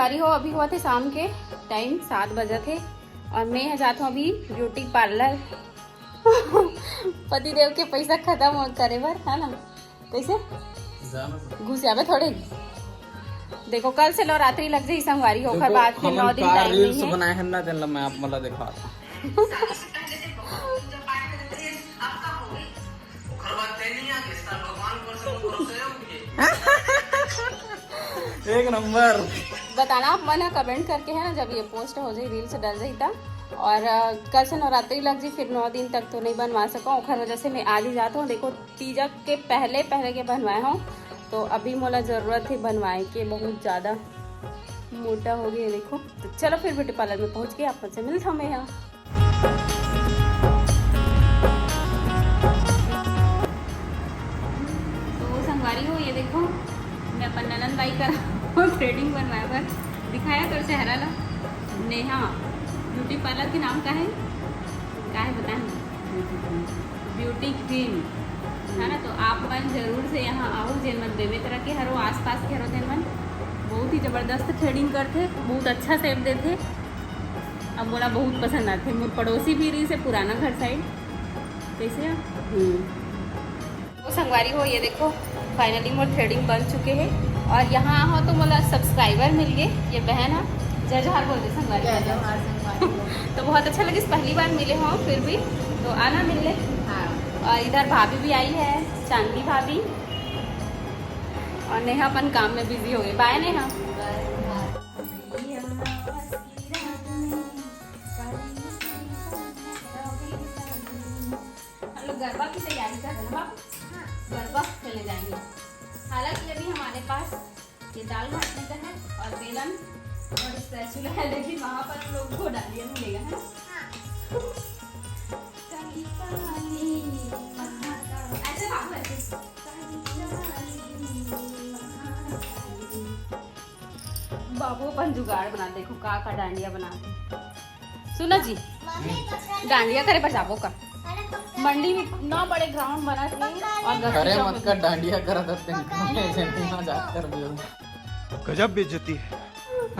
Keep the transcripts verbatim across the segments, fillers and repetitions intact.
अरे हो, अभी होवत हे शाम के टाइम, सात बजत हे और मैं ह जात हूँ अभी ब्यूटी पार्लर। पतिदेव के पैसा खत्म हो करे बर, है ना? कैसे? घुस जाबे थोड़े। देखो, कल से नवरात्रि लग जाही संगवारी हो, ओखर बाद फिर नौ दिन टाइम नहीं है। बनाए हैं ना, तेन ला मैं आप मला दिखा। एक नंबर। बताना आप मन ह कमेंट करके, है ना, जब ये पोस्ट हो जाही, रील्स डल जाही तब। और अ, कल से नवरात्रि लग जाही, फिर नौ दिन तक तो नहीं बनवा सकूँ, ओखर वजह से मैं आज ही जात हूँ। देखो, तीजा के पहले पहले के बनवाए हूँ, तो अभी मोला जरूरत है बनवाए के, बहुत ज्यादा मोटा हो गया। देखो, तो चलो फिर ब्यूटी पार्लर में पहुँच के आप मन से मिलता हूँ मैं यहाँ। तो संगवारी हो, ये देखो, मैं अपन ननंद बाई करा थ्रेडिंग बनवाए बर। दिखाया तोर चेहरा ला। नेहा ब्यूटी पार्लर के नाम का है, का है बताएं? ब्यूटी क्वीन, है ना? तो आप मन जरूर से यहाँ आओ, जेन मन बेमेतरा के हरो, आसपास के हरो, तेन मन। बहुत ही जबरदस्त थ्रेडिंग करथे, बहुत अच्छा शेप देथे। अब मोला बहुत पसंद आथे। मोर पड़ोसी भी रही से पुराना घर साइड, कैसे? हम्म। तो संगवारी हो, ये देखो, फाइनली मोर थ्रेडिंग बन चुके हैं। और यहाँ हो तो मोला सब्सक्राइबर मिल गए, ये बहन है। जय जोहार बोल दे संगवारी। जय जोहार संगवारी। तो बहुत अच्छा लगे, पहली बार मिले हो फिर भी, तो आना मिलने। हाँ। और इधर भाभी भी आई है, चांदनी भाभी। और नेहा अपन काम में बिजी हो गई। बाय नेहा। हम लोग गरबा की तैयारी कर रहे हैं बाबू। हाँ। गरबा खेलने जाएंगे। हालांकि अभी हमारे पास ये दाल घोटने का है और बेलन और स्पैचुला है, लेकिन वहाँ पर हम लोग को डालिया मिलेगा, है ना? हाँ। काली काली महाकाली। ऐसे बाबू, ऐसे। काली काली महाकाली। बाबू अपन जुगाड़ बना, देखो का का डांडिया बनाथे। सुना जी, डांडिया करे बर जाबो का? मंडी में इतना बड़े ग्राउंड बना थे और घरे मत कर, डांडिया करत हते, जाकर भी। गजब बेइज्जती है।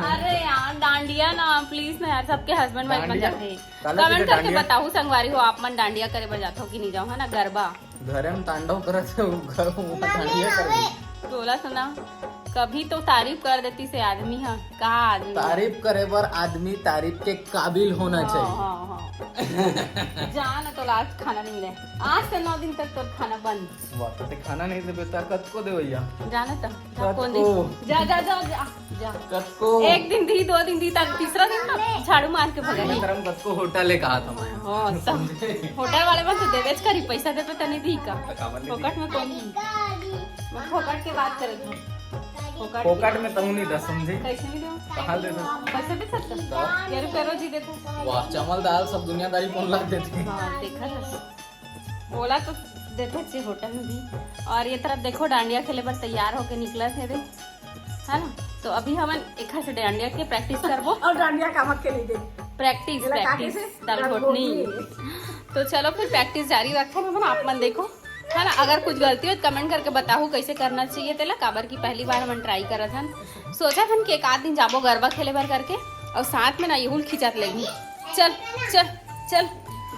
अरे यार, डांडिया ना, प्लीज ना यार, सबके हस्बैंड वाइफ मन जाथे। कमेंट करके बताओ संगवारी हो, आप मन डांडिया करे बर जाथो कि नहीं जाओ, है ना? गरबा घरे में तांडव करत हे, वो घर वो डांडिया कर दे। तोला सुना, कभी तो तारीफ कर देती से आदमी हा, कहा आदमी हा? तारीफ करे बर आदमी तारीफ के काबिल होना चाहिए। हाँ, हाँ। जा ना, तोला आज खाना नहीं मिले, आज से नौ दिन तक तोर खाना बंद। वाह, तो ते खाना नहीं देबे, ता कतको दे भैया। जाना तो, जा, कौन दे? जा, जा, जा, जा। जा। कतको। एक दिन दी, दो दिन दी, तब तीसरा दिन ना झाड़ू मार के भगाई। मैं तरम कतको होटल ले कहा था मैं। हाँ, तब होटल वाले मन तो देवेच करी, पैसा देबे तनी दी का। तो काबर नहीं दी? फोकट में कौन दी? मैं फोकट के बात करे थे। फोकट फोकट में तहूँ नहीं दस समझे। कैसे नहीं दो? कहाँ दे दो? पैसे दे सकते? तो? तेरे पैरों जी देते। वाह, चावल दाल सब दुनियादारी कौन ला देते? हाँ, देखा था। ओला तो देथे चे होटल में भी। और ये तरफ देखो, डांडिया खेले बर तैयार होके निकलत हे रे, है ना? तो अभी हमन एखर से डांडिया के प्रैक्टिस करबो। और डांडिया कामत के नहीं दे। प्रैक्टिस, जेला का प्रैक्टिस, कहे से? दलघोटनी। दलघोटनी। तो चलो फिर प्रैक्टिस जारी रखते हैं, आप मन देखो, है ना? अगर कुछ गलती हो तो कमेंट करके बताओ कैसे करना चाहिए तेला, काबर की पहली बार हमन ट्राई करत हन। सोचा थन कि एक आध दिन जाबो गरबा खेले बर करके, और साथ में ना यहूल खिंचत लेगी। चल, चल, चल,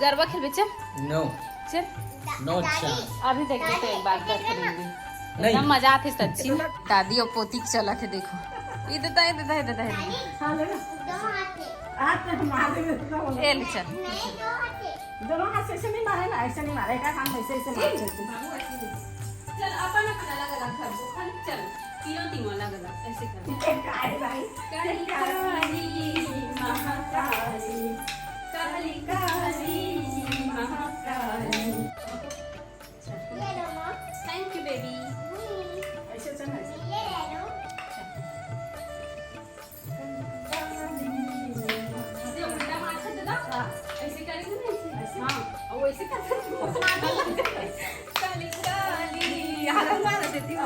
गरबा खेलबे, चल। No। चल। No chance। अभी देख, तो एक बार कर खेलेंगे। नहीं। इतना मजा आथे सच्ची में। दादी और पोती के चलत हे, देखो। ये देता, ये देता, ये देता, ये देता। हाँ, ले लो। हाथ में मार दे, ये ले, चल। दोनों हाथ से ऐसे नहीं मारे ना, ऐसे नहीं मारे, एक हाथ में ऐसे, ऐसे मार सकते। चल, अपन, अपन अलग अलग कर दो, खाली चल, तीनों, तीनों अलग अलग ऐसे कर दो। ये काय भाई? काली काली महाकाली, काली काली महाकाली। ये लो माँ। Thank you baby। ऐसे चल ना। ये ले लो। ये उल्टा मार के दे दो। हाँ। ऐसे करेंगे ना, ऐसे। ऐसे? हाँ, और वैसे करके काली, काली, हाथ मार देती हूँ।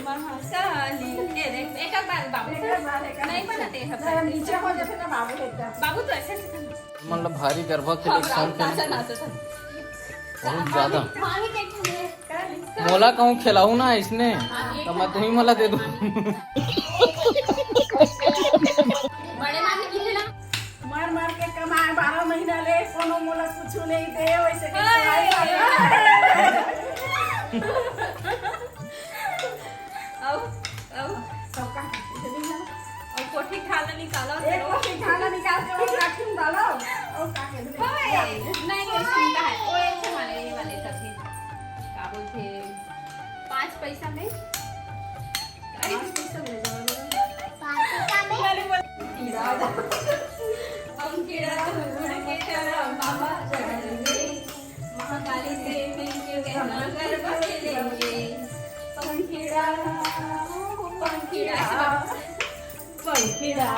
महाकाली। ये देख, एक बार बाबू एक बार, एक बार। नहीं बनाते हैं। जरा नीचे हो जाते ना बाबू एकदम। बाबू तो ऐसे, ऐसे करना। मतलब भारी गरबा खेले, हाँ, कौन खेले? नाचा, नाचा था। बहुत ज्यादा। मामी बैठी है। मोला कहूँ खिलाऊ ना इसने, तो मैं तुम्हें मला दे दूँ। कोनो मोला कुछु नहीं दे, वैसे कैसे हाय। आई बाबा? आओ, आओ। सबका और कोठी खाना निकालो, एक चलो। कोठी खाना निकाल के वो काठी में डालो, और काके दे। ओए, नहीं, ये सुनता है। ओए, अच्छा वाले, ये वाले सब थे। का बोलते? पाँच पैसा में? पाँच पैसा में ले जाओ। पाँच पैसा में? पंखिड़ा तो उड़ के चला बाबा चढ़ेंगे, महाकाली से मिलके कहना गरबा खेलेंगे। पंखिड़ा, ओ पंखिड़ा। पंखिड़ा,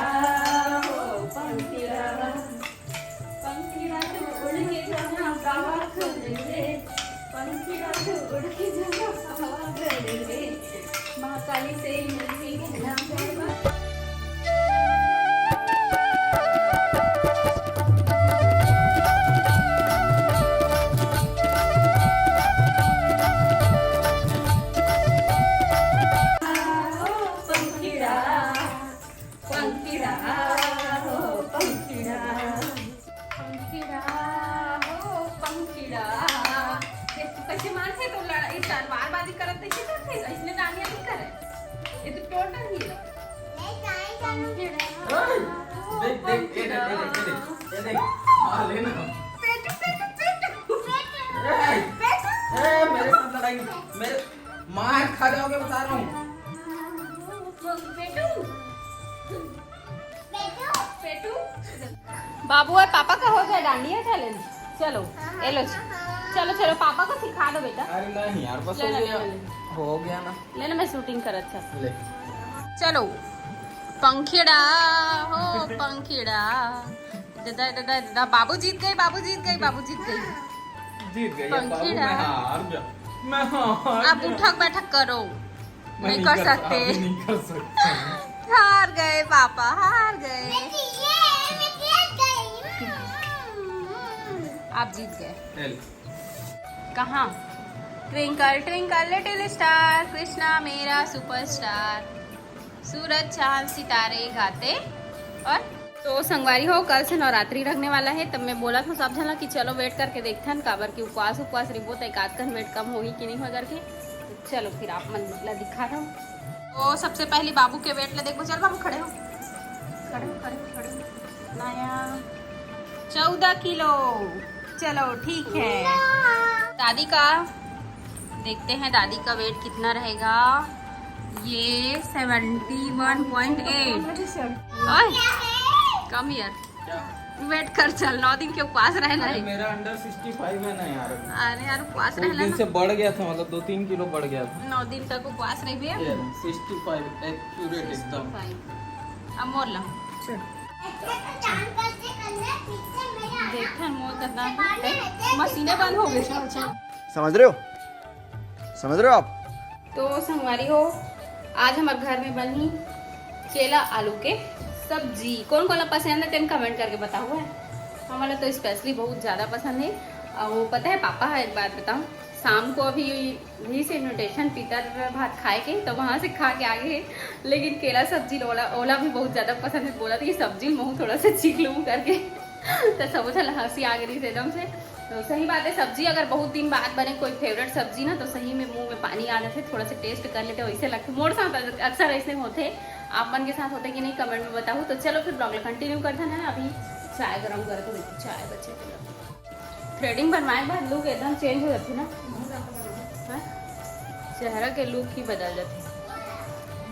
ओ पंखिड़ा। पंखिड़ा तो उड़ के चला बाबा चढ़ेंगे। पंखिड़ा तो उड़ के चला बाबा चढ़ेंगे। महाकाली से मिलके कहना गरबा। पंखिड़ा, पंखिड़ा, हो पंखिड़ा, पंखिड़ा, हो पंखिड़ा। देख, तू कैसे मारथे तो लड़ा-, ये तलवारबाजी करत, कैसे करथे? इसने दानिया नहीं करे। ये तो टोटल ही है। पंखिड़ा, देख, देख, ये देख, ये देख, ये देख, ये देख। हाँ, लेना। पेटू, पेटू, पेटू, पेटू। ए, पेटू। ए, मेरे साथ लड़ाई, मेरे मार खा जाओगे, बता रहा हूँ। पेटू। पेटू। बाबू और पापा का हो गया डांडिया चैलेंज। चलो, ये लो जी। चलो, चलो, पापा को सिखा दो बेटा। अरे नहीं यार, बस ले हो ना, गया। ले ना, ले। हो गया ना। ले ना, मैं शूटिंग कर, अच्छा। ले। चलो, पंखिड़ा, हो पंखिड़ा। दादा, दादा, दादा, बाबू जीत गए, बाबू जीत गए, बाबू जीत गए। जीत गए, अब बाबू, पंखिड़ा। मैं हार गया, मैं हार अब गया। उठक बैठक करो, मैं नहीं नहीं कर कर सकते। अभी नहीं कर सकता। हार गए पापा, हार गए। मैं जीत गई, मैं जीत गई। आप जीत गए। चल। कहाँ? Twinkle twinkle little star, Krishna मेरा सुपरस्टार, सूरज चांद सितारे गाते। और तो संगवारी हो, कल से नवरात्रि लगने वाला है, तब मैं बोला था सब झन ला कि चलो वेट करके देखथन, काबर कि उपवास उपवास रिबो त एकाध कन वेट कम होही कि नहीं हो करके। तो चलो फिर आप मन ला दिखा रहा हूँ। तो सबसे पहले बाबू के वेट ला देखबो। चल बाबू, खड़े हो, खड़े हो, खड़े हो, खड़े हो। नया चौदह किलो। चलो ठीक है। दादी का देखते हैं, दादी का वेट कितना रहेगा। ये सेवेंटी वन पॉइंट एट। ओए, कम यार। क्या? वेट कर, चल, नौ दिन के उपवास रहना अरे, है। मेरा अंडर सिक्सटी फाइव है ना यार। अरे यार, उपवास उस रहना दिन ना। से बढ़ गया था, मतलब दो तीन किलो बढ़ गया था। नौ दिन तक उपवास रह भैया। ये रहा, सिक्सटी फाइव एक्यूरेट एकदम। Sixty five. अब मोर ला। देखथन मोर करना है। मशीनें बंद हो गई। समझ रहे हो? समझ रहे हो आप? तो संगवारी हो, आज हमारे घर में बनी केला आलू के सब्जी। कौन कौन ला पसंद है, तेन कमेंट करके बताओ है। हमारा तो स्पेशली बहुत ज़्यादा पसंद है। और वो पता है, पापा है, एक बात बताऊँ, शाम को अभी भी से इन्विटेशन पीतर भात खाए के, तो वहाँ से खा के आ गए। लेकिन केला सब्जी ओला, ओला भी बहुत ज़्यादा पसंद है। बोला था कि सब्जी महू थोड़ा सा चीख लूँ करके। तो सब उछल हंसी आ गई एकदम से। तो सही बात है, सब्जी अगर बहुत दिन बाद बने कोई फेवरेट सब्जी ना, तो सही में मुंह में पानी आ जाते, थोड़ा सा टेस्ट कर लेते, वैसे लगते। मोर साथ अक्सर ऐसे होते, आप मन के साथ होते कि नहीं, कमेंट में बताओ। तो चलो फिर ब्लॉग कंटिन्यू करते हैं। अभी चाय गरम करके देती, चाय बच्चे को। थ्रेडिंग बनवाए के बाद लुक एकदम चेंज हो जाती ना। हाँ? चेहरा के लुक ही बदल जाती।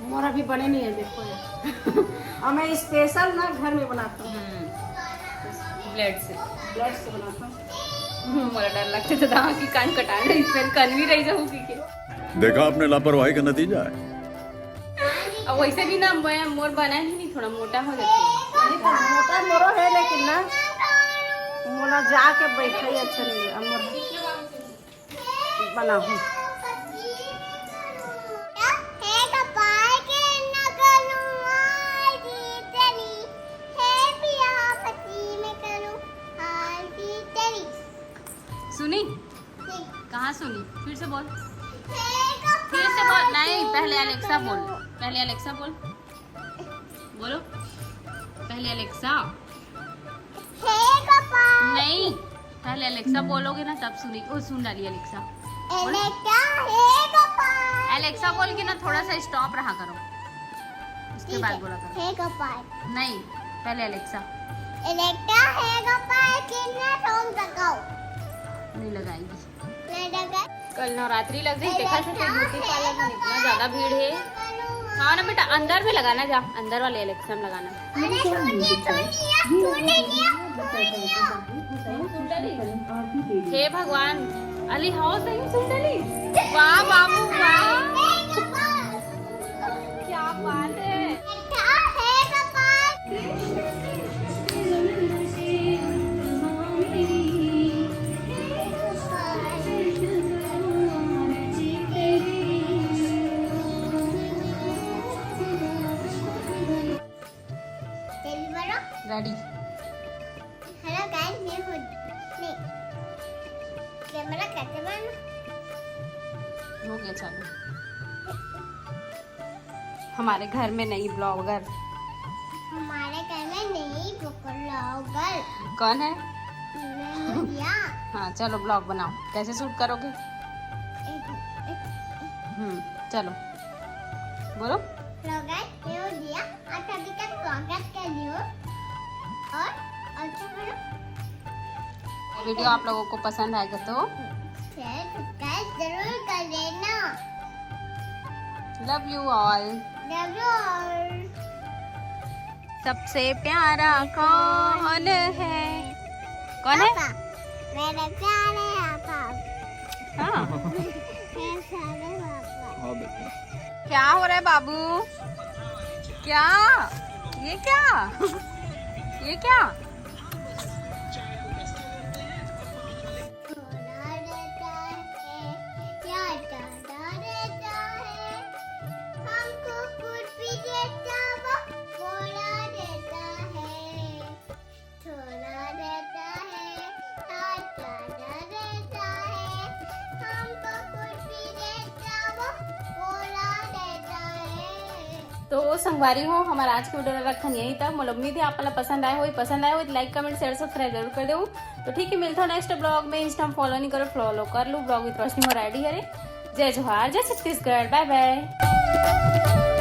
मोर अभी बने नहीं है, देखो यार। और मैं स्पेशल ना घर में बनाता हूँ। ब्लेड से। ब्लेड से बनाता हूँ। हम्म, मोला डर लगता था कि कान कटा रही, फिर कन भी रह जाऊंगी के। देखा आपने लापरवाही का नतीजा है। अब वैसे भी ना मैं, मोर बना ही नहीं, थोड़ा मोटा हो जाती है। नहीं तो मोटा मोरो है, लेकिन ना मोला जाके बैठे ही अच्छा नहीं है। अब मोर बनाहूँ। सुनी? कहाँ सुनी? फिर से बोल। फिर से बोल। नहीं, पहले अलेक्सा बोल। पहले अलेक्सा बोल। बोलो। पहले अलेक्सा। हे का नहीं, पहले अलेक्सा बोलोगे ना, तब सुनी। ओ, सुन डाली अलेक्सा। अलेक्सा, हे गोपाल। अलेक्सा बोल के ना थोड़ा सा स्टॉप रहा करो, उसके बाद बोला करो। हे गोपाल। नहीं, पहले अलेक्सा। अलेक्सा, हे गोपाल, कितना सॉन्ग लगाओ? नहीं लगाएगी। नहीं लगाए। कल नवरात्रि लग रही, देखा से ब्यूटी पार्लर में इतना ज्यादा भीड़ है। हाँ ना बेटा, अंदर में लगाना, जा अंदर वाले अलेक्सा में लगाना। अरे सुनिए, सुनिए, सुनिए, सुनिए। हे भगवान, अली हो सही सुन चली। वाह बाबू वाह, क्या बात है। रेडी। हेलो गाइस, मैं हूँ, नहीं, कैमरा कैसे बंद? हो गया चालू। हमारे घर में नई ब्लॉगर। हमारे घर में नई ब्लॉगर। कौन है? मैं हूँ दिया। हाँ, चलो ब्लॉग बनाओ। कैसे शूट करोगे? हम्म, चलो बोलो। हेलो गाइस, मैं हूँ दिया। आप सभी का स्वागत कर रही हूँ। और अच्छा करो। वीडियो आप लोगों को पसंद आएगा तो शेयर सब्सक्राइब जरूर कर देना। Love you all. Love you all. सबसे प्यारा कौन है? कौन है? पापा, मेरे प्यारे पापा। हाँ। मेरे प्यारे पापा। हाँ बेटा। क्या हो रहा है बाबू? क्या? ये क्या? ये क्या? थोड़ा रहता है, क्या ज्यादा रहता है, हमको कुछ भी देता वो थोड़ा रहता है, थोड़ा रहता है, क्या ज्यादा रहता है, हमको कुछ भी देता वो थोड़ा रहता है। तो संगवारी हो, हमारा आज के वीडियो रखन यहीं तक। मोला उम्मीद है आप ला पसंद आए होही, पसंद आए होही तो लाइक, कमेंट, शेयर, सब्सक्राइब जरूर कर देहू। तो ठीक है, मिलता हूँ नेक्स्ट ब्लॉग में। इंस्टा में फॉलो नहीं करो, फॉलो कर लो। ब्लॉग विद रोशनी मोर आईडी हरे। जय जोहार, जय छत्तीसगढ़, बाय बाय।